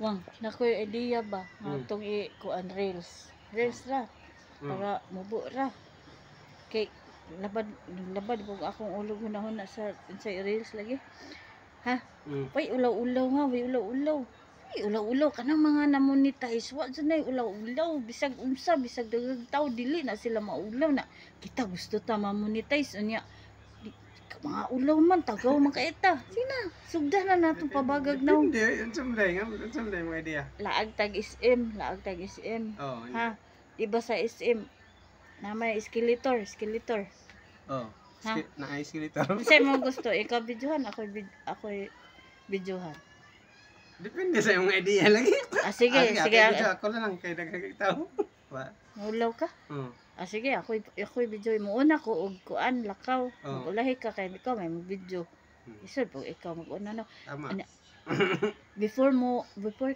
Wang, nakoy idea ba nga atong i kuan reels. Reels ra para mubo ra. Kay labad labad pug akong ulo hunahuna sa reels lagi. Way ulaw-ulaw nga, way ulaw-ulaw. Way ulaw-ulaw kanang mga na-monetize, wa jud nay ulaw-ulaw, bisag unsa, bisag daghang tao, dili na sila maulaw na. Kita gusto ta ma-monetize unya. Mga ulaw man tagaw man kay ta. Sina, sugdan na natong pabagag now. Depende, unsa man day nga, unsa man day mga idea? Laag tag SM, laag tag SM. Oh. Ha? Di ba sa SM na may escalator, escalator? Oh. Ha? Na escalator. Unsa mo gusto, ikaw videohan, ako videohan? Depende sa imong idea lagi. Ah, sige, Ah, sige. ako, video, ako na lang kay daghang tao. Ba? Maulaw ka. Oh. Ah, sige, ako video mo una ko og kuan lakaw. Oh. Mag-ulahi ka kay ikaw may video. Isod pag ikaw mag-una no. Tama. Ano? Before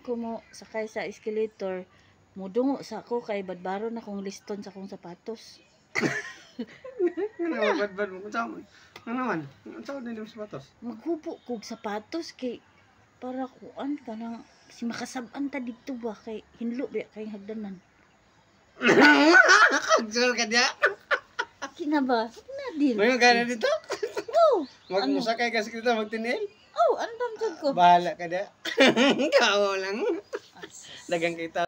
ko mo sakay sa escalator, mudungo sa ako kay badbaron na kong liston sa akong sapatos. Ano badbad mo? Unsa man? Ano man? Unsa man din sapatos? Maghubo kog sapatos kay para kuan kanang si makasab-an ta didto ba kay hinlo ba kay hagdanan. Kagsol ka diya. Kina ba? Na deal. May gana dito? Oh, Mag Ano? musakay ka sa escalator magtinil? Oh, andam jud ko. Bahala ka diya. Kao lang. Asas. Dagang kita.